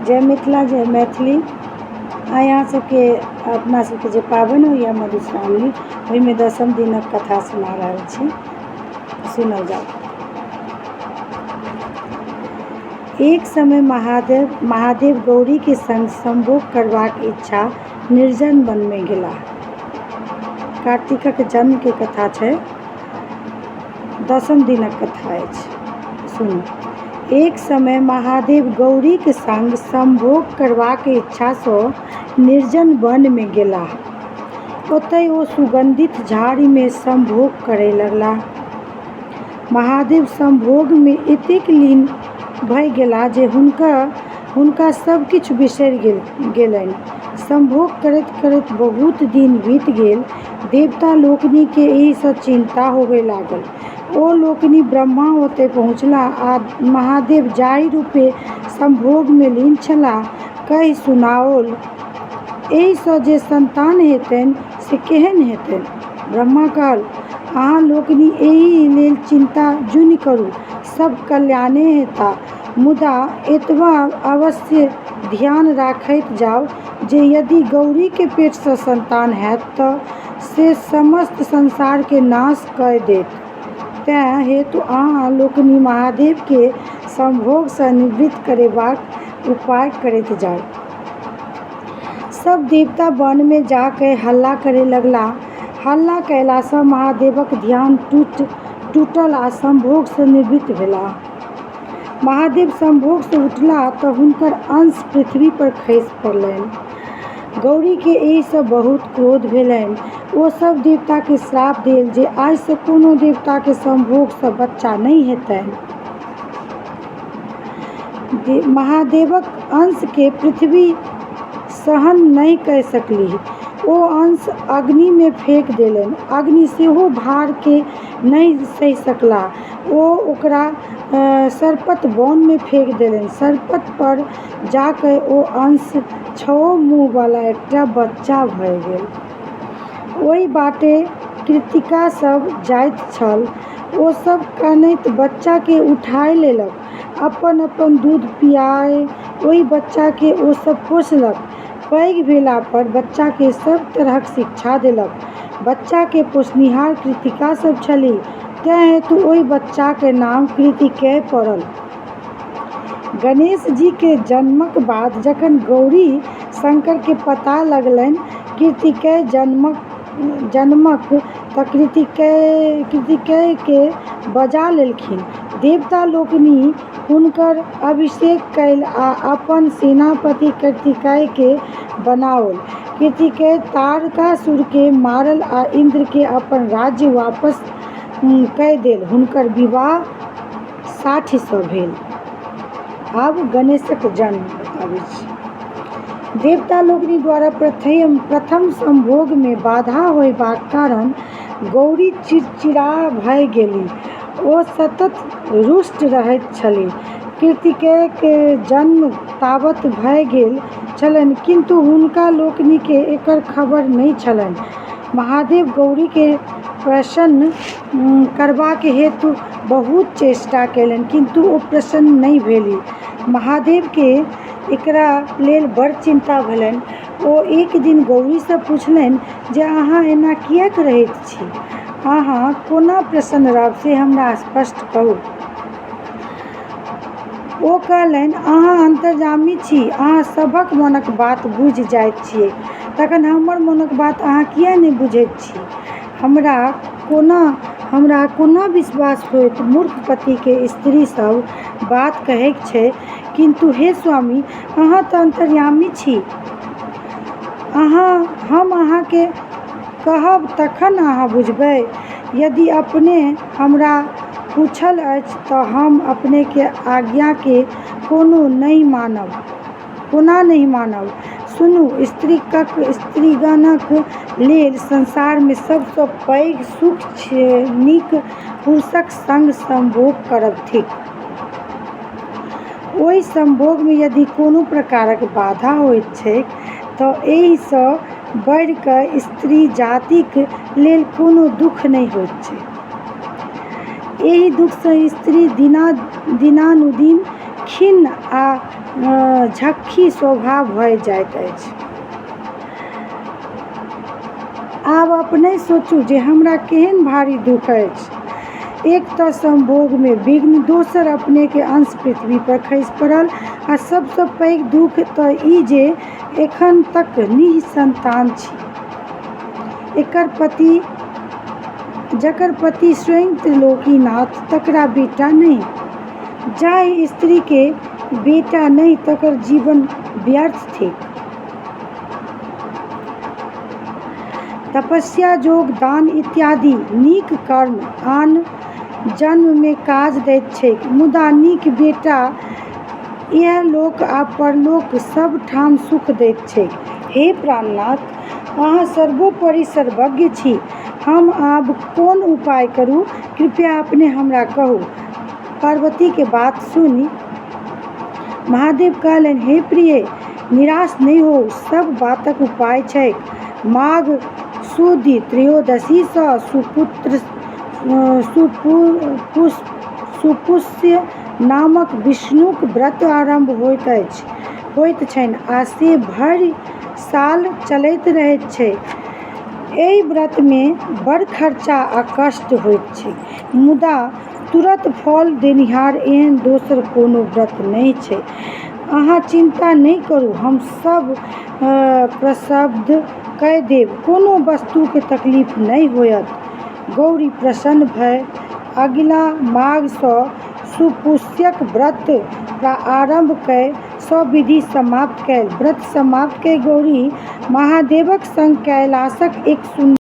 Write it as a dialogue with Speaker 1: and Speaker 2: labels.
Speaker 1: जय मिथिला जय मैथिली। आइ अहाँ सबके अपना सबके जे पाबनि होइए मधुश्रावणी, ओहिमे दसम दिनक कथा सुना रहल छी, सुनल जाउ। एक समय महादेव गौरी के संग संभोग करबाक इच्छा निर्जन वन मे गेलाह। कार्तिकक जन्म के कथा छै, दसम दिनक कथा अछि, सुनू। एक समय महादेव गौरीक संग संभोग करबाक इच्छा सँ निर्जन वन मे गेलाह। ओतय ओ सुगन्धित झाड़ी मे संभोग करय लगलाह। महादेव संभोग मे एतेक लीन भऽ गेलाह जे हुनका सब किछु बिसरि गेलनि। संभोग करैत-करैत बहुत दिन बीति गेल। देवता लोकनि केँ एहि सँ चिन्ता होबय लागल। ओ लोकनि ब्रह्मा ओतय पहुँचलाह आ महादेव जाहि रूपेँ संभोग मे लीन छलाह, कहि सुनाओल। एहि सँ जे सन्तान हेतनि से केहन हेतनि? ब्रह्मा कहल, अहाँ लोकनि एहि लेल चिन्ता जुनि करू, सब कल्याणे हेताह। मुदा एतबा अवश्य ध्यान रखैत जाउ जे यदि गौरीक पेट सँ सन्तान हैत तऽ से समस्त संसार के नाश कय देत, तेँ हेतु अहाँ लोकनि महादेव केँ संभोग सँ निवृत्त करेबाक उपाय करैत जाउ। सब देवता वन मे जा कय हल्ला करय लगलाह। हल्ला कयला सँ महादेवक ध्यान टूटल आ संभोग सँ निवृत्त भेलाह। महादेव संभोग सँ उठलाह तऽ हुनकर अंश पृथ्वी पर खसि पड़लनि। गौरी केँ एहि सँ बहुत क्रोध भेलनि। ओ सब देवता केँ श्राप देल जे आइ सँ कोनो देवता केँ संभोग सँ बच्चा नहि हेतनि। महादेवक अंश केँ पृथ्वी सहन नहि कय सकलीह। ओ अंश अग्नि मे फेकि देलनि। अग्नि सेहो भार केँ नहि सहि सकलाह। ओ ओकरा सरपत वन मे फेकि देलनि। सरपत पर जा कय ओ अंश छओ मुँह वला एकटा बच्चा भऽ गेल। ओहि बाटे कृत्तिका सब जाइत छल। ओ सब कनैत बच्चा केँ उठाय लेलक। अपन-अपन दूध पियाय ओहि बच्चा केँ ओ सब पोसलक। पैघ भेला पर बच्चा केँ सब तरहक शिक्षा देलक। बच्चा केँ पोसनिहार कृत्तिका सब छलीह, तेँ हेतु ओहि बच्चाक नाम कार्तिकेय पड़ल। गणेश जीक जन्मक बाद जखन गौरी शंकर केँ पता लगलनि कार्तिकेय जन्मक तऽ कार्तिकेय केँ बजा लेलखिन। देवता लोकनि हुनकर अभिषेक कयल आ अपन सेनापति कार्तिकेय केँ बनाओल। कार्तिकेय तारकासुर केँ मारल आ इन्द्र केँ अपन राज्य वापस कय देल। हुनकर विवाह 60 सँ भेल। आब गणेशक जन्म बताबैत छी। देवता लोकनि द्वारा प्रथम संभोग मे बाधा होयबाक कारण गौरी चिड़चिड़ा भऽ गेलीह। ओ सतत रुष्ट रहैत छलीह। कार्तिकेयक जन्म ताबत भऽ गेल छलनि, किन्तु हुनका लोकनि केँ एकर खबर नहि छलनि। महादेव गौरी केँ प्रसन्न करबाक हेतु बहुत चेष्टा कयलनि, किन्तु ओ प्रसन्न नहि भेलीह। महादेव केँ एकरा लेल बड़ चिन्ता भेलनि। ओ एक दिन गौरी सँ पुछलनि जे अहाँ एना किएक रहैत छी? अहाँ कोना प्रसन्न रहब से हमरा स्पष्ट कहू। ओ कहलनि, अहाँ अन्तर्यामी छी। अहाँ सभक मोनक बात बुझि जाइत छियैक, तखन हमर मोनक बात अहाँ किएक नहि बुझैत छी? हमरा कोना विश्वास होयत? मूर्ख पति केँ स्त्री सब बात कहैत छै, किन्तु हे स्वामी, अहाँ तऽ अन्तर्यामी छी। हम अहाँ केँ कहब तखन अहाँ बुझबै। यदि अपने हमरा पूछल अछि तऽ हम अपनेक आज्ञा केँ कोना नहि मानब? सुनू, स्त्रीगणक लेल संसार मे सब सँ पैघ सुख नीक पुरुषक संग संभोग करब थिक। ओहि संभोग मे यदि कोनो प्रकारक बाधा होइत छैक तऽ एहि सँ बढ़ि कय स्त्री जातिक लेल कोनो दुःख नहि होइत छैक। एहि दुःख सँ स्त्री दिनानुदिन खिन्न आ झक्खी स्वभाव भए जाइत अछि। आब अपनहि सोचू जे हमरा केहन भारी दुःख अछि। एक तँ संभोग मे विघ्न, दोसर अपनेक अंश पृथ्वी पर खसि पड़ल आ सब सँ पैघ दुःख तँ ई जे एखन तक निःसंतान छी। जकर पति स्वयं त्रिलोकीनाथ तकरा बेटा नहि? जाहि स्त्री केँ बेटा नहि तकर जीवन व्यर्थ थिक। तपस्या, योग, दान इत्यादि नीक कर्म आन जन्म मे काज दैत छैक, मुदा नीक बेटा इहलोक आ परलोक सब ठाम सुख दैत छैक। हे प्राणनाथ! अहाँ सर्वोपरि सर्वज्ञ छी। हम आब कोन उपाय करू, कृपया अपने हमरा कहू। पार्वतीक बात सुनि महादेव कहलनि, हे प्रिये! निराश नहि होउ। सब बातक उपाय छैक। माघ सुदि त्रयोदशी सँ सुपुष्य नामक विष्णुक व्रत आरम्भ होइत छन्हि आ से भरि साल चलैत रहैत छैक। एहि व्रत मे बड़ खर्चा आ कष्ट होइत छैक, मुदा तुरत फल देनिहार एहन दोसर कोनो व्रत नहि छैक। अहाँ चिन्ता नहि करू, हम सब प्रबन्ध कय देब, कोनो वस्तु के तकलीफ नहि होयत। गौरी प्रसन्न भय अगिला माघ सँ सुपुष्यक व्रत आरम्भ कय सविधि समाप्त कयल। व्रत समाप्त कय गौरी महादेवक संग कैलाशक एक सुन्दर